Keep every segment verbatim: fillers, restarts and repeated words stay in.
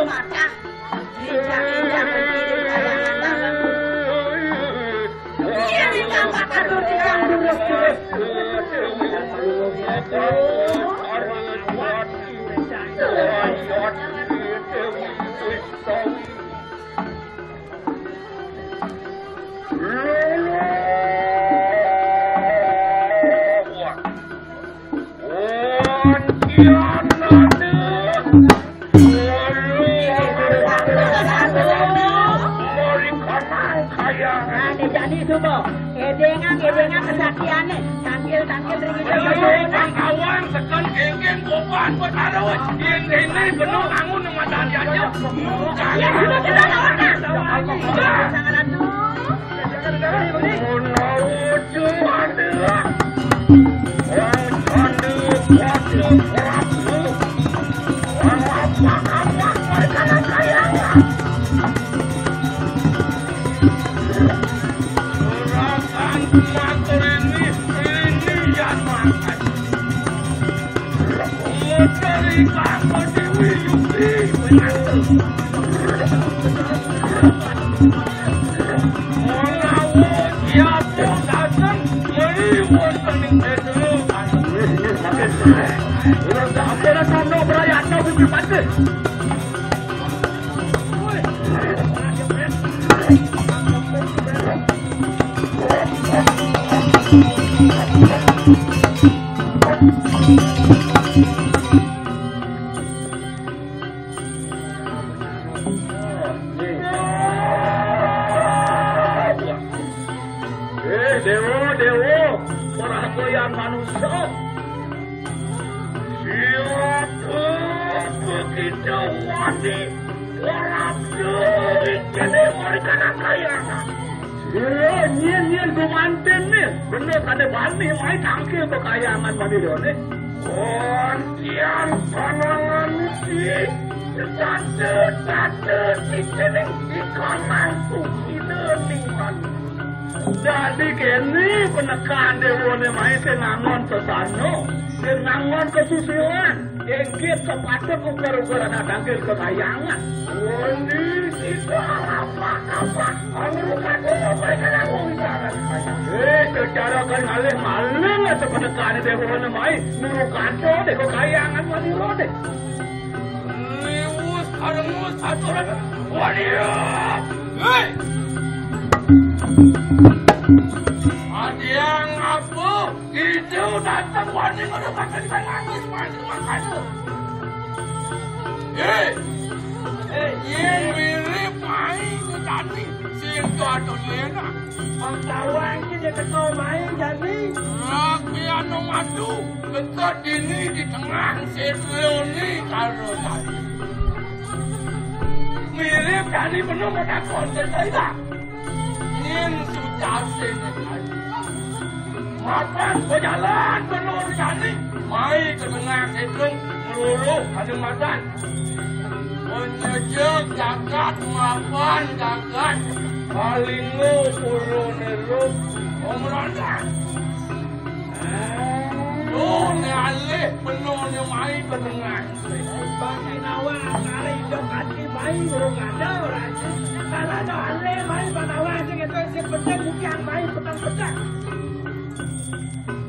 Makan. Injak-injak berdiri kayangan banget. Iya, di kampak atur tiang durus-durus. Nah, nih, jani suba. Edengan, edengan kesaktiannya. Tangkil, tangkil, ring itu. Awang, tekan, genggen, boban, betara, weh. Yen ini penuh bangun, mata dia aja. Ya, sudah, sudah, lawan, nah. Sudah. Sang Ratu. Eh, Dewa, Dewa, perhatian manusia. Siapa kita wani orang dari kene mereka nak kayangan. Iya, nyen, nyen, gumanten nih. Bener, kada bani, mai tangkil ke kayangan mani nih. Kontian panangan uti, tante, tante, titening ikan mangkuk, ide ning mani. Jadi kene penekan dewane mai te nangon sesano, te nangon kesusilan, engkit sepatut ukur-ukur anak tangkil kekayangan. Wani kita apa-apa, anu kata apa yang aku bicara. Eh, secara kan alih maling atau penekan dewane mai, nuru kata deh kekayangan wani lo deh. Liwus, karengus, aturan. Wani. Hei! Ada yang apa? Itu datang wani, ada makan, makan, makan, makan. Hei! Hei, yang mirip main ke tadi. Sing tu atuh liena. Bang Tawang ki dia teko main jadi. Rakyat no madu, dekat ini di tengah setroni karo tadi. Mirip kali penuh mata konten saya. Nin sujatin tadi. Mapan pejalan penuh tadi. Mai ke tengah setroni melulu ada makan. Menyejek jagat, mapan jagat, palinggo purone ruh, omrontak. Duh, ne alih, benone mai benengan. Bang Nawang, kari ijo kati mai, urung ada orang. Kalau ada alih mai, Bang Nawang, sing itu, sing penting, bukan mai, petang-petang.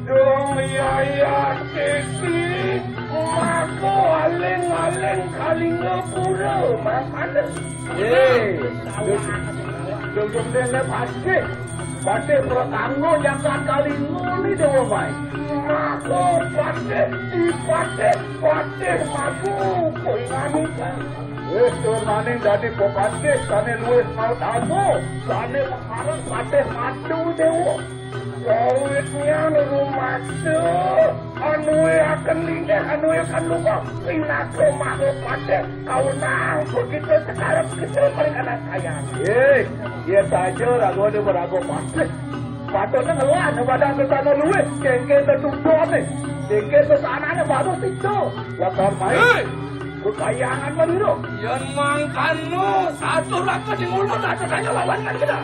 Dong yayat iki mako aling-aling Kalingapura makanan. Eh, dong dong dene pasti. Pasti pertanggo jagat Kalinggo ni dewa mai. Mako pasti, pasti, pasti mako koinganika. Wis tur maning dadi pepatih sane luwih mau tago, sane makarep patih madu dewa. Kawitnya rumaksa, anuwe akan linggih, anuwe akan lupa, pinaka maha patih, kaunang begitu sekarang kita mereka nak sayang. Eh, dia saja ragu dia beragu patih. Patutnya ngelah, badan ke sana luwih, kengke tertutup ni. Kengke ke sana ni baru situ. Lakar main. Hei! Kekayangan meniru. Yen mangkano satu raka di mulut, satu saja lawan kan kita.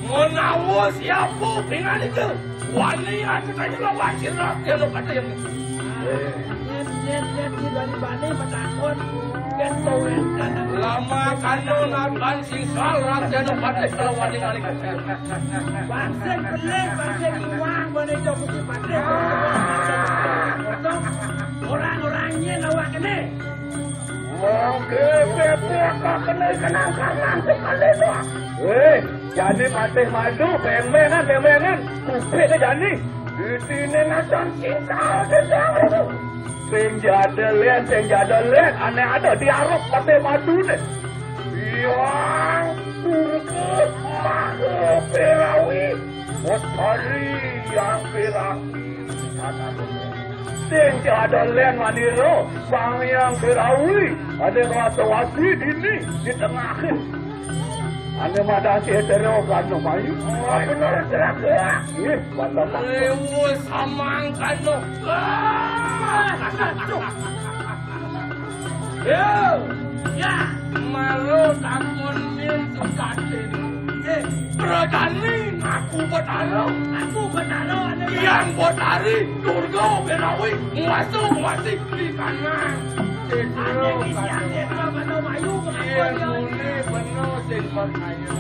Menawa siapa pingan itu, wani aku tanya lawan sirah, dia lo kata yang itu. Yén, yén, di bali-bali matakon, yén to wénten. Lama kano natan sisal raja nu patih kalawan ning manik. Pancing pelih, pancing iwang, bani jok si patih. Orang-orang nyén awak kéné. Mangké bébék kéné kenang-kenang sekali doang. Wéh, jani patih madu, béng-béngan, béng-béngan. Kuping jani. Di sini nonton cinta, cinta. Sing jadé lén, sing jadé lén, ané ada di arep patih maduné. Yang turut maha perawi, matahari yang perawi. Sing jadé lén manira, Sang Hyang Perawi, ané rasa wasi dini di tengahé. Ané madan si hetero kano mayu. Bener celaka. Ih, mantap. Lewu samang kano. Yo, ya, malu takon min tukatin. Eh, berani aku betaro. Aku betaro, ané. Yang betari, Durga Berawi, muasu, muasi, di kanan. Ané isi ané, kalau mana mayu, pengakuan dia. Yang muni benar, sing percaya.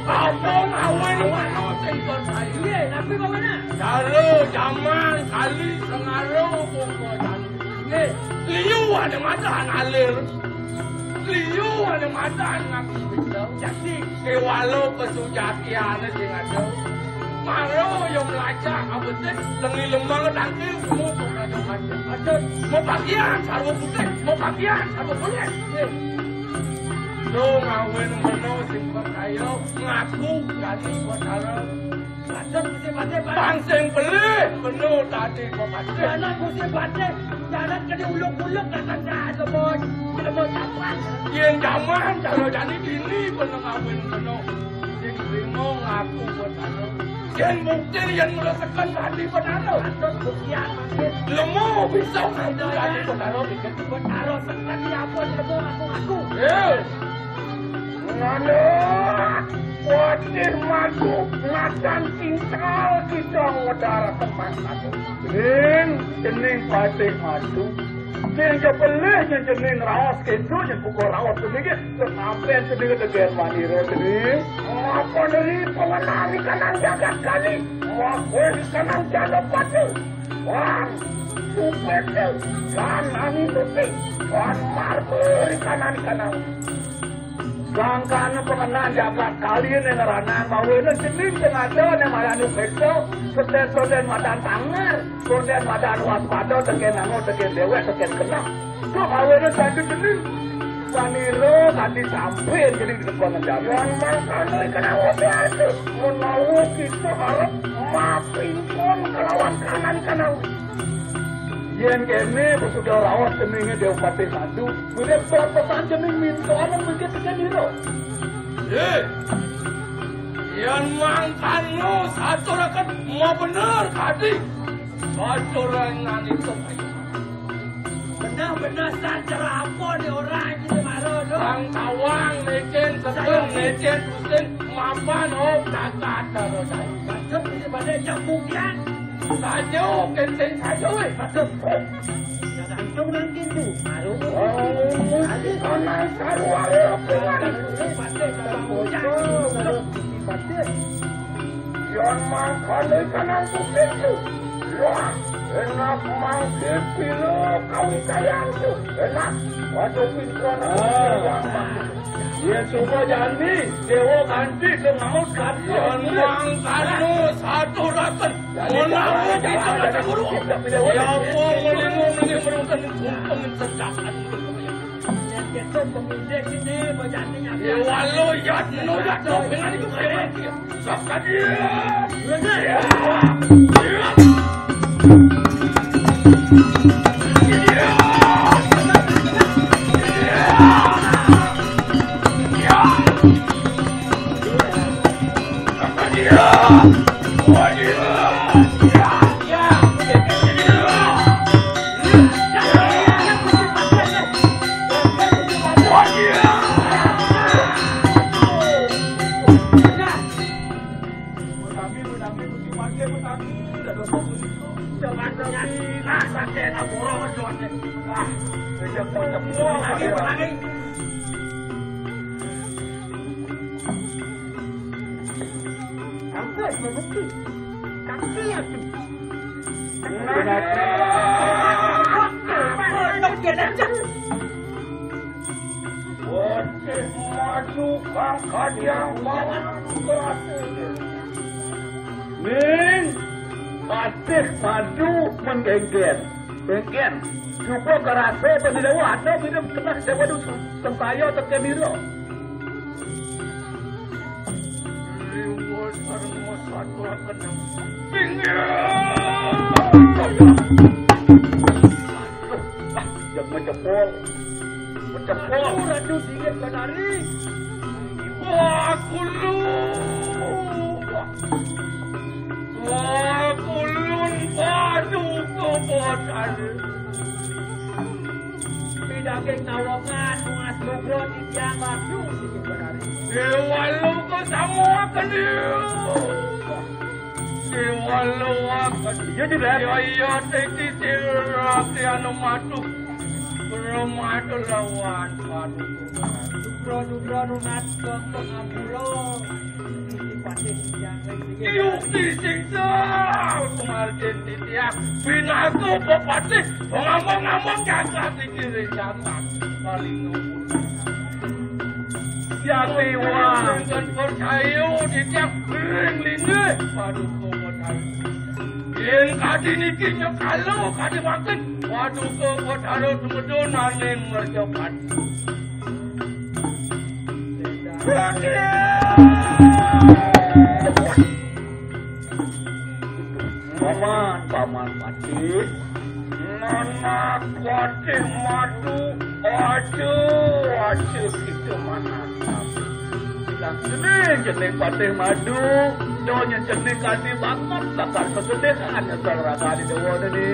Apa ngawin mano sing percaya? Iya, tapi bagaimana? Cara zaman kali sengaro pokok tadi. Nggih, liu ada madan alir. Liu ada madan ngaku bisa. Jadi, kewalo kesujatian sing ada. Maro yo melajah abetik, tengi lembang tangkil, semua pokok macam. Ada, mau bagian sarwa putih, mau bagian sarwa kulit. Nggih. Lo ngawin meno sing percaya, ngaku jadi betara. Patut mesti patut, Pak. Pancing pelih, meno tadi kok patut. Jalan mesti patut. Jalan kena uluk-uluk, datang dah, lembut. Lembut apa? Yen jaman, cara jani dini, bener ngawin meno. Sing trimo ngaku betara. Yen bukti, yen mula teken tadi betara. Patut buktian, Pak. Lemu bisa ngaku tadi betara, bikin. Betara teken, ya apa, lemu ngaku-ngaku. Eh. Nganu, kuatir madu, madan tingkal kita ngedara tempat satu. Ning, cening patih madu. Ning, jebelih, ning cening raos, kento, ning pukul raos, cening, senapen, cening, degen manira, cening. Apa neri pengenal di kanan jagat kali? Makuin kanan jagat padu. Wang, supete, kanan ituti. Wan marmer kanan kanan. Sangkan pengenal jagat kali ning ranang mawene cening sing ada ning marani peta, sonden-sonden madan tangar, sonden madan waspada, teken nango, teken dewek, teken kenah. Sok awene dadi cening. Panira dadi sampir cening di depan negara. Yang mangkane kena wadah itu. Menawa kita arep mapingkon kelawan kanan kanawi. Yen kene wis sudah raos ceninge Dewa Patih Madu, urip pesan cening mintoan mikir tekan ira. Eh, yen mangkano saturaken mau bener kadi. Saturaken itu. Bener-bener sacara apa ni orang kita malu tu? Bang Tawang, Mecen, Sekeng, Mecen, Pusing, Mapan, oh, kakak, terus. Patut kita balik jam bukian. Saja, kenteng saja, weh. Patut. Dah gantung nang kintu. Baru. Oh, kanan, karuan, karuan. Patut, patut, patut. Patut. Yang mangkane kanan kuping tu. Wah, enak mangke pila kawikayan tu. Enak. Waduh, pinter. Ah. Wah, ya, coba jani, Dewa Kanti ke maut kadi. Yang mangkane satu ratus. Menawa kita kata guru. Ya, apa, melingo, melingo, melingo, melingo, melingo, melingo, melingo. Yen keto pemilik ini bejati nyata. Walau yatno yatno dengan itu keren. Sakadi. Jangan, jangan. Ah, sakit, ah, borong, Jon. Ah, kejepit-jepit lagi, lagi. Kaki, kaki, kaki. Bocah madu kang kadiang bawa. Ning, patih madu mendengken. Dengken. Cukup kerasa pada dewa ada minum kena dewa tu sempaya tekan diri. Liwat sareng masatu akan tinggi. Aduh, ah, jangan mencepol. Mencepol. Aduh, aduh, dingin sekali. Wah, kulu. Wah, kulun padu kebot ada. Pidaging nawangan, muas lubro, titiang maju, sing berari. Dewa luka sama akan dia. Dewa luka. Iya, Juragan. Iya, iya, teki sirati anu madu. Bermadu lawan padu. Lubro, lubro, nunas ke pengapura. Yukti sing sal kumargin titiang. Binaku pepatih. Ngomong-ngomong jagat iki ring jagat. Paling ngomong. Yati wah. Dengan percaya titiang ring linggih. Paduka Betara. Yen kadi niki nyekalo kadi mangkin. Paduka Betara semedon aning mercapan. Paman, paman patih. Manah patih madu, aja, aja kita manah. Lah, cening, cening patih madu, nyonya cening kadi banget, bakal kegedean nyesel rasa di dewa ni.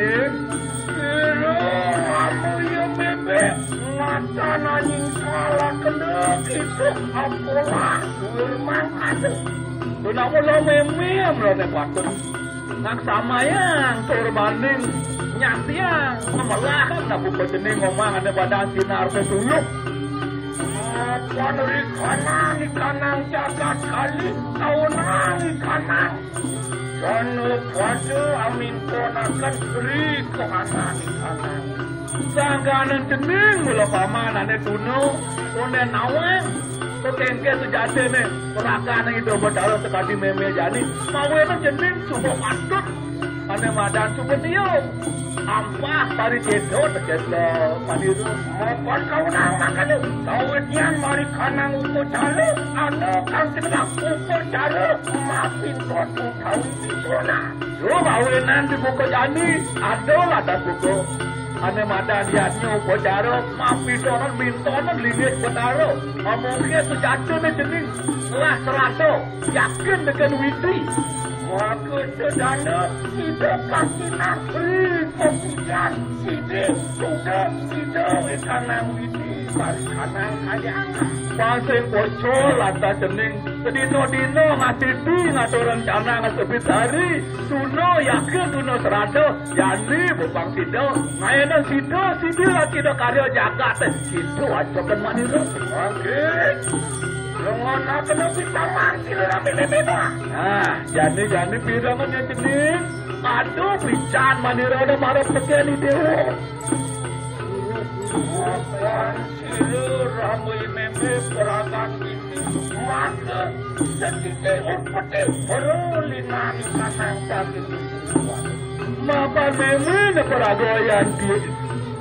Kira kamu ya bebek, mata nanying salah kena kita, apalah, duit mangkat. Kenapa lo memem lo ne patut? Nak samayang tur banding nyatiang ngemelahan aku pejening ngomong ada badan sinar tetuluk. Apa neri kanang ikanang jagat kali taunang ikanang. Jana pada amin ponakan beri kanang ikanang. Sangkaning cening mula paman ane tuna, onden nawang, kekengke sejatine, perakan Ida Betara sekadi meme jani, mawinan cening suba patut, ane madan suba tia. Ampah pari cedot, cedot, paniru. Mapan kau nang makane, kau nyan mari kanang upacara, ane kang cedak upacara, mapin kotu kau pituna. Yo, mawinan dibuka jani, ada lah dah buka. Ane madan diatnya upacara, mapitonan, mintonan, linggih betara. Amungke sejatine cening, lah serasa, yakin dengan widi. Maka sedana, sida kaki nakri, kopian, sida, suda, sida, ikanang widi, barikanang kayang. Pasing pocol, lata cening, sedina-dina ngatiti, ngatur rencana, ngasebit hari, tuna, yakin, tuna serasa, Jani bupang sida, ngaenan sida, sida lagi da karya jagat, sida aja kan manira. Oke. Lengon apa nabi taman sila rapi bebeda. Nah, jani, jani pirangan ya cening. Aduh, pican manira ada marah pekeni dewa. Bukan sila ramai meme perakan Maka sedite upeti perlinan kanang daging. Maka memene peragayan di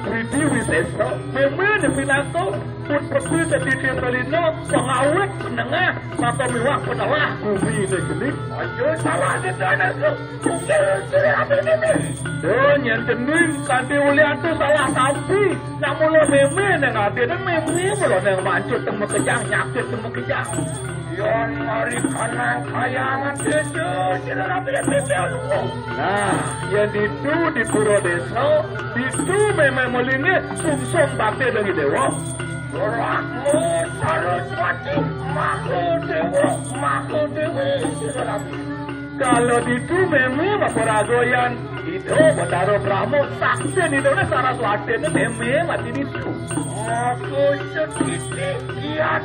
Widi Wisesa, memene pinaka pun peti sedite pelina pengawet penengah maka miwak penelah bumi ne jelik. Aja salah di tanah tu. Don yang cening kanti ulian tu salah sampi. Nak mula meme nang ati nang meme mula nang mancut temu kejang nyakit temu kejang. Yon mari kanang kayangan desa sila rapi meme. Nah, yang ditu di pura desa, ditu meme melingit sungsung bakti dengan dewa. Rahmu Saraswati, maka dewa, maka dewi sila rapi. Kala ditu mémé maparaga yan Ida Batara Brahma, sakti Ida Saraswati mémé mati ditu. Aku sedikit kiat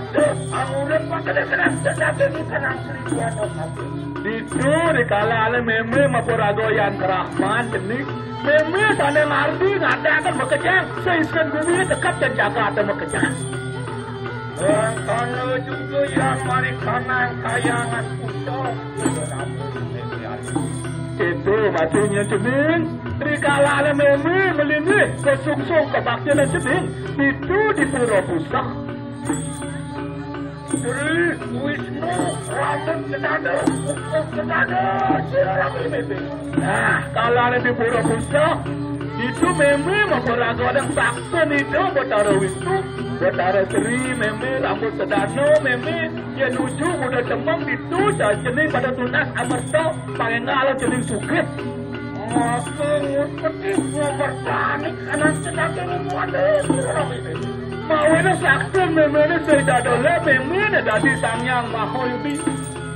angure pakada kenang sedikit di kenang seribuan. Ditu di kala mémé maparaga yan Brahman cening, mémé sané ngardi ngadakan makejang, saisken gumi tekep dan jagat makejang. Bangkana juga yang mari kanang kayangan pucuk. Itu maksudnya cening. Rikala mémé melinggih kesungsung kebaktian cening. Itu di Pura Pusah. Sri Wisnu, rambut kedada, kukuh kedada, sirah mémé. Nah, kala di Pura Pusah, itu mémé maparaga dan sakti Ida Batara Wisnu, Batara Sri mémé, rambut sedana mémé, ya nuju kuda cemeng ditu, cening pada tunas amerta, pangénggal cening sugih. Aku ngupeti ngamertani anak sedang ada. Mawéné sakti méméné sing dadolé méméné dadi Sang Hyang Maha Yudi.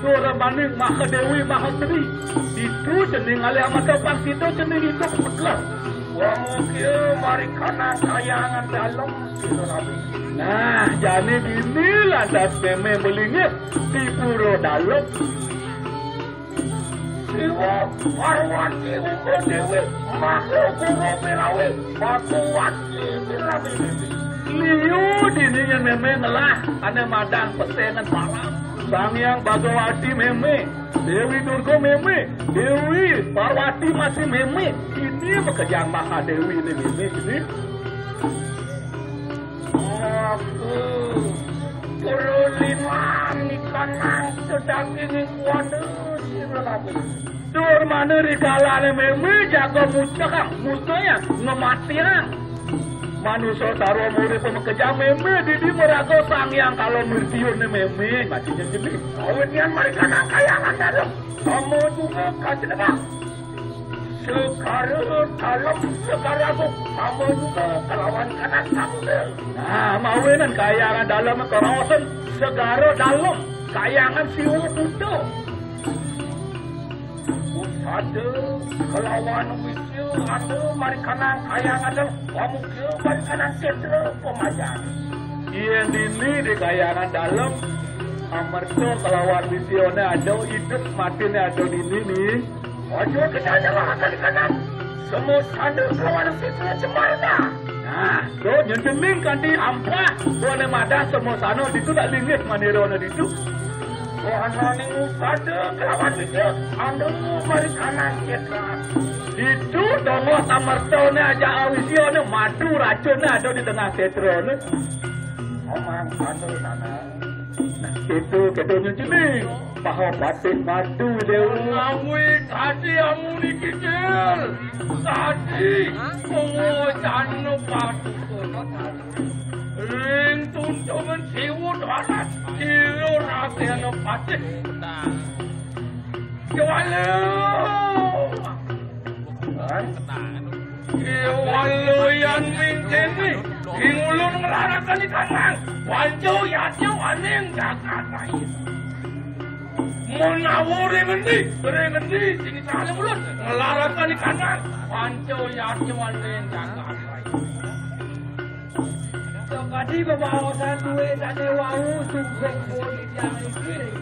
Sura maning Maha Déwi Maha Sri. Ditu cening ngalih amarta pang sida cening idup pekelah. Wong kia mari kana kayangan dalem. Nah, jani dini lantas mémé melinggih di pura dalem. Siwa Parwati uga Déwi Maha Guru Pirawi Batuwati Pirawi. Liu dini yén mémé ngelah ané madan pesengan param. Sang Hyang Bhagawati mémé, Déwi Durga mémé, Déwi Parwati masih mémé. Ini makejang Mahadéwi ini mémé ini. Aku perlu lima ikan nang sedaging kuat sira kabeh. Dur mana rikalané mémé jaga mucekang, mustaya ngematiang. Manusa sarwa murid pemakejang mémé didi maraga Sang Hyang Kala Murtiuné mémé, matinya jenih. Awit yan mari kanang kayangan dalem. Sama juga kajenengan. Segara dalem, segara agung, sama juga kelawan kanak samudra. Nah, mawinan kayangan dalem karosen, segara dalem, kayangan siwa buta. Ada kelawan wisya, ada mari kanang kayangan dalem, kamu dia mari kanang setra pemajan. Yén dini di kayangan dalem, amerta kelawan wisyané ada, idup matiné ada dini ning. Aja kita nyerahkan di kanan. Semua tanda kawan kita cemar dah. Nah, tu nyendening kanti ampah. Boleh madah semua sana ditu tak linggih manirana ditu. Wahana ning pada kawan kita anu mari kanan kita. Ditu dongoh samertane aja awisyané madu racunné ada di tengah setrané. Omang anu sana. Nah, itu kedonya jening. Paha patih madu, Dewa. Ngawi tadi amuni kicil. Tadi pengocan padu. Ring tuntungan siwut alat. Kilo rasanya patih. Kewala. Kewala yan mingkene. Ing ulun nglarakan ikan mang. Wancu yatnya waning jagat lain. Menawa ring endi, ring endi, sing saling ulun nglarakan ikan mang. Wancu yatnya waning jagat lain. Sakadi bebaosan duwe sane wau sungsung pun titiang iki ring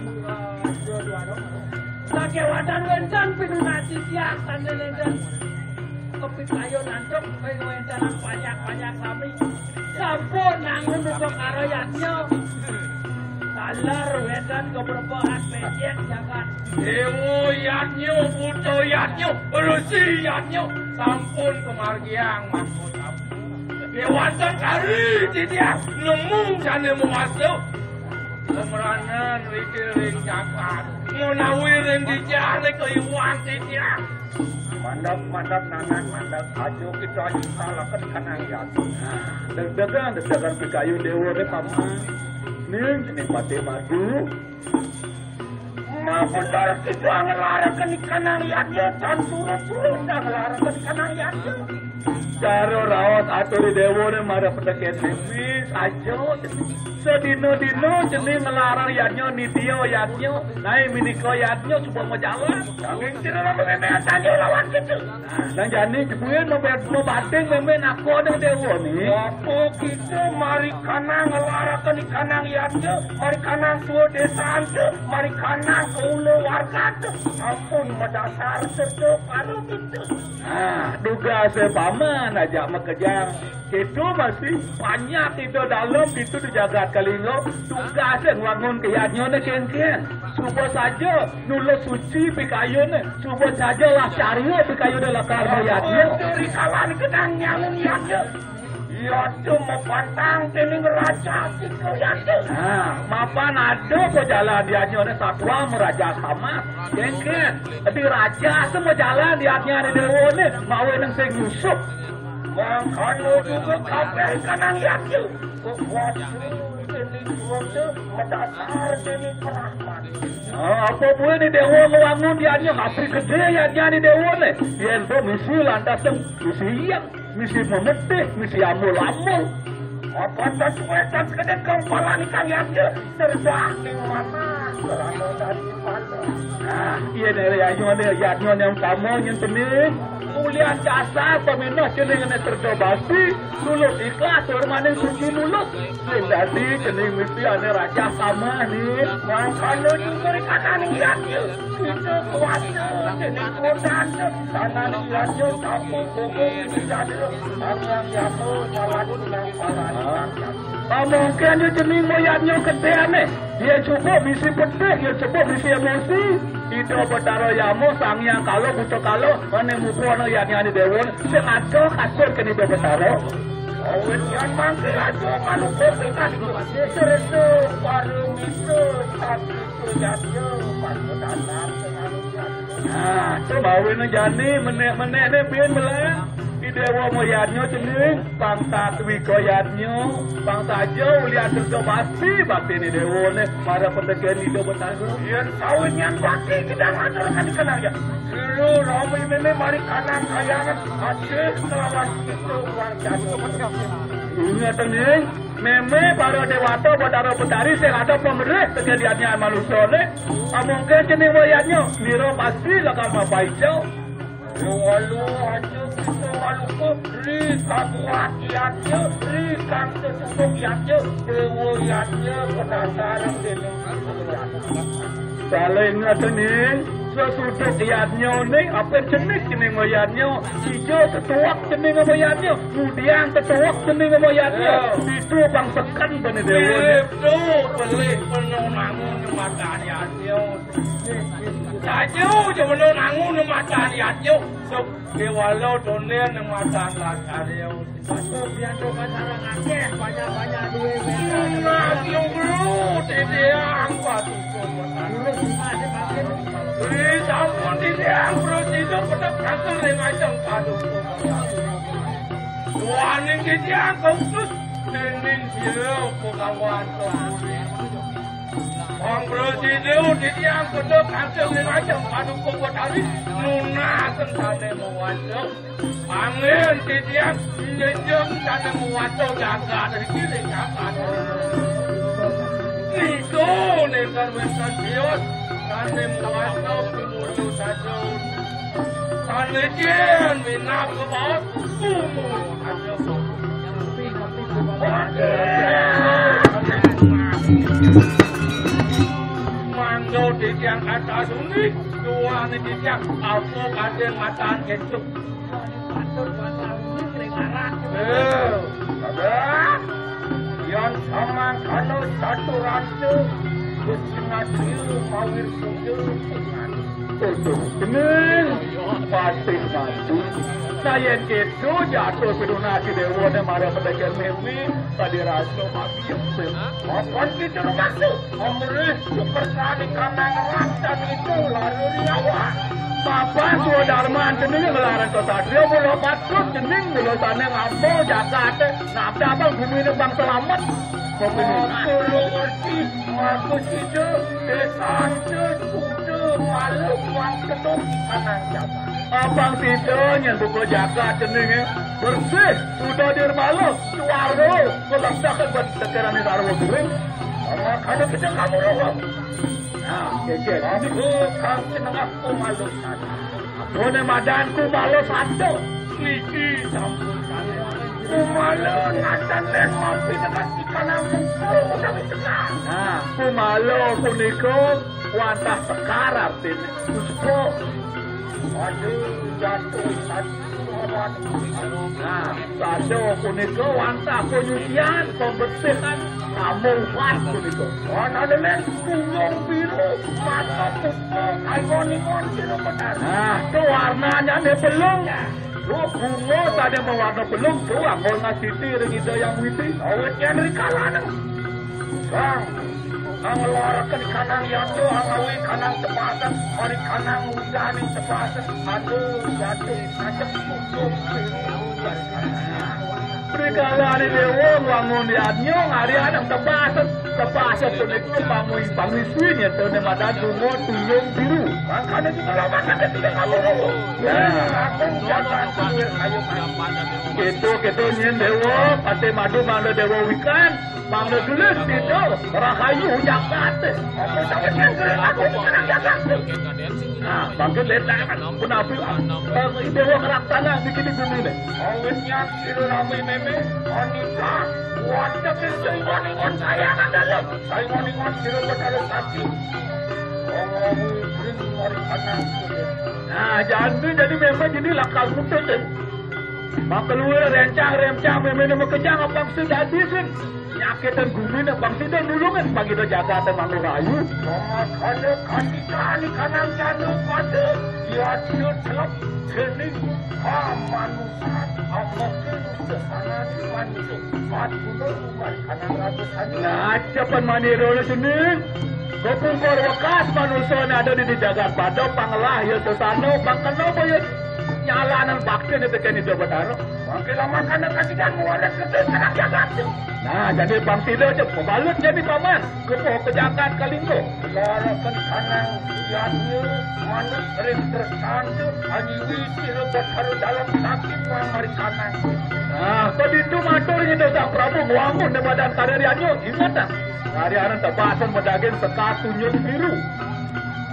dua-duana. Sakéwanten wénten pinunas titiang sane nénten kapitayon antuk ring wéntenan panjak-panjak sami. Sampun nangun upakara yadnya. Taler wénten kaberpahan becik jagat. Dewa yadnya, buta yadnya, resi yadnya, sampun kamargiang mangko sampun. Kéwanten kari titiang nemu sane mawasta. Pemeranan rikil ring jagat. Menawi ring dijane kaiwang titiang. Mandap, mandap, nanak, mandap. Aja kita nyesalaken kanang yati. Deg-degan, deg-degan pikayu dewa ne paman. Ning, ning patih madu. Mabendar kita ngelaraken ikanang yadnya, tan surut-surut dah ngelaraken ikanang yadnya. Cara raos atur Déwa né mara petekéné wis aja. Sadina-dina cening nglarang yadnya, nitya yadnya, naé minika yadnya suba majalan. Nanging sira lamun mémé atanyo lawan kita. Nang jani kebuin membating mémé nakoning Déwa né. Apa kita mari kanang ngelarakan kanang yadnya, mari kanang tua desa anta, mari kanang kaula warga anta. Ampun madasar serta para kita. Nah, tugasé paman ajak makejang. Kita masih banyak kita dalam itu di jagat Kalingga. Tugasé ngwangun ke yadnyané kénkén. Suba saja nulus suci pikayuné. Suba saja lah carya pikayuné lakar mayadnya. Dari kalan kenang nyangun yadnya. Yadnya mapantang dening raja kita yadnya. Nah, mapan ada pajalan yadnyané satwa meraja sama. Kénkén. Di raja sing majalan yadnyané Déwa né, mawinan sing nyusup. Mangkana juga kabéh kanang yadnya. Kekuatan ini kuasa madasar ini perahmat. Nah, apa buin né Déwa ngwangun yadnya, kasih gedé yadnyané Déwa né. Yén to misi lantas tem, misi iya, misi memedih, misi amul-amul. Apa tas wétan kedé kempalan ikan yadnya, terjadi mana, kerana dari mana. Nah, iya né, yadnya né, yadnya yang sama yang teni. Ulian dasar paminah cening né serda basti, lulus ikhlas, hormaning suci lulus. Sing dadi cening mesti ané raja sama né. Mangkana juga rikatan yadnya. Kita kuasa, cening kuasa, tanah yadnya, kampung kumpung ini yadnya. Tangan yadnya, salah tunang, salah tunang. Mungkin ya cening moyadnya gedé ané. Dia cukup misi pedih, dia cukup misi emosi. Ida Betara Yama, Sang Hyang Kala, Buta Kala, ané mupu ana yadnyané Déwa, sing ada kasur kene Ida Betara. Awit yang mangke aja manukupi tadi. Serta para mitra, satu yadnya, para datar, sing anu yadnya. Nah, coba awit jani menék-menék né bin belah. Di Déwa moyadnya cening, pang satwika yadnya, pang saja ulian kerja basti, basti né Déwa né, para pendeken Ida Betara. Yén kawin yang basti kita ngaturkan di kenal ya. Dulu Romi Mimi mari kanang kayangan, hadir kelawan kita uang jatuh. Ingat nih, Mimi para dewata Betara Betari sing ada pemerih kejadiannya manusia né. Mungkin cening moyadnya, nira pasti lakar mapaica. Walu aja kita waluku, ri kabuat yadnya, ri kang tetutuk yadnya, dewa yadnya, penasaran dening. Saling ngedening, sesuduk yadnya ning, apa jenis cening yadnya, ijo tetuak cening apa yadnya, mudian tetuak cening apa yadnya, itu bang seken bani dewa. Itu beli penuh nangun mata yadnya. Saja, jemeno nangu nematan yatyo. Sok dewala donen nematan lakaryo. Aku biasa pacaran akeh, banyak-banyak duit. Nah, yo bro, titiang padu. Beri sampun titiang, bro, tidak pernah kantor yang ajang padu. Tuhan yang titiang khusus, dinding sila pengawal. Wong Bro Sidhu titiang kudu kacung ning ajeng Paduka Betari nunas sane mawaca. Angin titiang nyenjeng sane mawaca jagat iki ning jagat. Niku ning wenten bios sane mawaca pemulu saja. Sane kin minap kebot kumu. Mangga titiang kata suni, tuan titiang apa kaden matan ketuk. Eh, sabar. Yang sama kalau satu rasa, Gusti Nabil Mawir Sugih. Tutup kening, patih mati. Nah, yen gitu, jatuh pinunah di dewa ne marah pendekar meme, tadi rasa mati. Apa kita maksud? Amrih, seperti kanang rasa itu lalu nyawa. Bapak Swadarman, jenis melarang kesatria, mula patut, jenis mula sana ngampau, jagat, nabda abang bumi ini bang selamat. Bumi ini. Aku ngerti, aku situ, desa itu, kuda, malu, uang ketuk, kanang jabat. Abang sida nyén buka jagat cening, eh. Bersih, suda dir malu, suara, kelesakan ban tekeran sarwa gering. Anak ada kita kamu dulu. Nah, kecil. Aku kang seneng aku malu sana. Aku ne madan ku malu satu. Iki sampun sana. Ku malu ngadan len mampi dekat ikan aku. Ku udah ditekan. Nah, ku malu punika wantah sekar artine. Puspa. Aduh, jatuh satu. Nah, satu punika wantah penyucian, pembersihan, kamu upat punika. Ana len tuyung biru, mata putih, kayon-kayon biru benar. Nah, to warnane belung. To bunga sane mawarna belung, to anggon ngasiti ring Ida Hyang Widi. Awit yen rikalane. Kang, kang ngeluaraken kanang yatra, ngawi kanang tepasen, ari kanang udaning tepasen, aduh, jatuh, ngajak ujung. Prikalane dewa ngwangun yadnya, ngari anang tepasen, tepasen punika pangwi-, pangwiswi nyatane madan bunga tuyung biru. Makane kita lawan, makane kita kabur. Ya, aku jaga tuyul, ayo, Mas. Keto, keto nyén dewa, pate madu mangda dewa wikan. Mangda gelis sida rahayu jagate. Apa sawit yang gelis aku dikenang jagate? Nah, bangkit letangan punapi, eh, dewa ngelaksana di kini gumine. Awitnya sira rame meme, Anita, wadah sing saiwaning on sayangan dalam, saiwaning on sira betara sakti. Ngomong bring mari kanang. Nah, jangan jadi meme jadi lakal putus, eh. Maka luwih rencang-rencang memene makejang abang sing dadi sing nyakitin gumine, abang sing nulungin pang ida jagate manuk rahayu. Makane kandikan ikanang jana pada diadu telep dening kamanusan. Apa ke udah tangan manusia? Patuna umat kanang ratus tadi. Nah, cepat manira cening. Kepungkur wekas manusia ada di, di jagat pada panglah ya sesana pangkena apa ya? Nyalanan bakti ni teken Ida Betara. Mangke lamakana katidan muarat gede sareng jagat tu. Nah, jadi bang sida je pebalut jadi paman. Kepoh ke jagat kalinggo. Laraken kanang yadnya manut ring tresanta anyiwi sira Betara dalam sakit mamari kanang. Nah, keditu matur nyida Sang Prabu ngwangun di badan kariryannya ingetan. Ngarianan tebasan medaging sekar tunjung biru.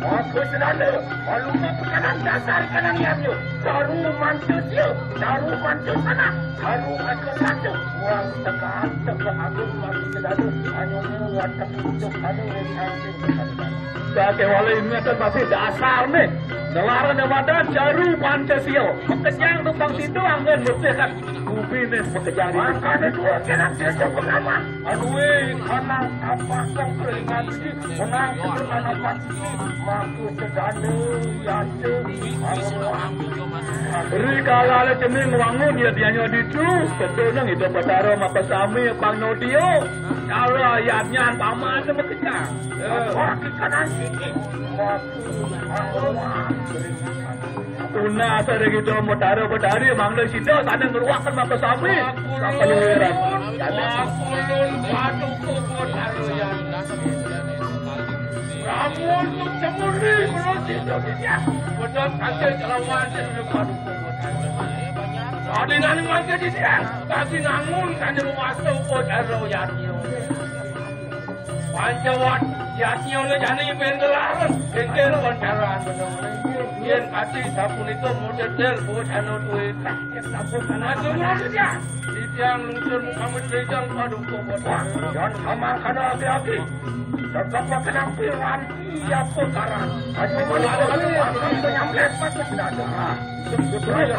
Maka senada, maluka pekanan dasar kanang yadnya. Daru manca sia, daru manca sanak, daru manca satu. Buang teka-teka agung mati kedada, hanya watak hidup ada yang hampir berkali-kali. Sakewala ingatan masih dasar nih. Ngelarang nemadan jaru Pancasila. Mekejang tumpang situ anggen bersihkan. Kupi nih mekejang di. Makanya dua kena dia pertama. Aduh, eh, kanang apa kau keringat ini? Menang keturunan apa? Rikala cening wangun ya dianya ditu, seduneng Ida Betara makasami pangnodio. Cara yadnyan paman makecang. Wah, kita nanti. Tuna sare Ida Betara Betari mangda sida sane ngruaken makasami. Kapaluwiran. Wakulun paduka Betara yan. Ramun sumuri kula sida titiang. Wedhot kanthi kelawan sing paduka. Adinane mangke titiang, dadi nangun kanthi wasta upacarayannya. Pancawat yatnyane jane yen gelaran, engken pancaran. Yen ati sapunika model bocana duwe. Sampun atur ya. Titiang lungsur mukamit rejang paduka. Wah, yon kamang kana ati-ati. Tetep kenang piranti apa karan. Ayo mulai aku nyamlet patut dada. Nah, itu betul ya.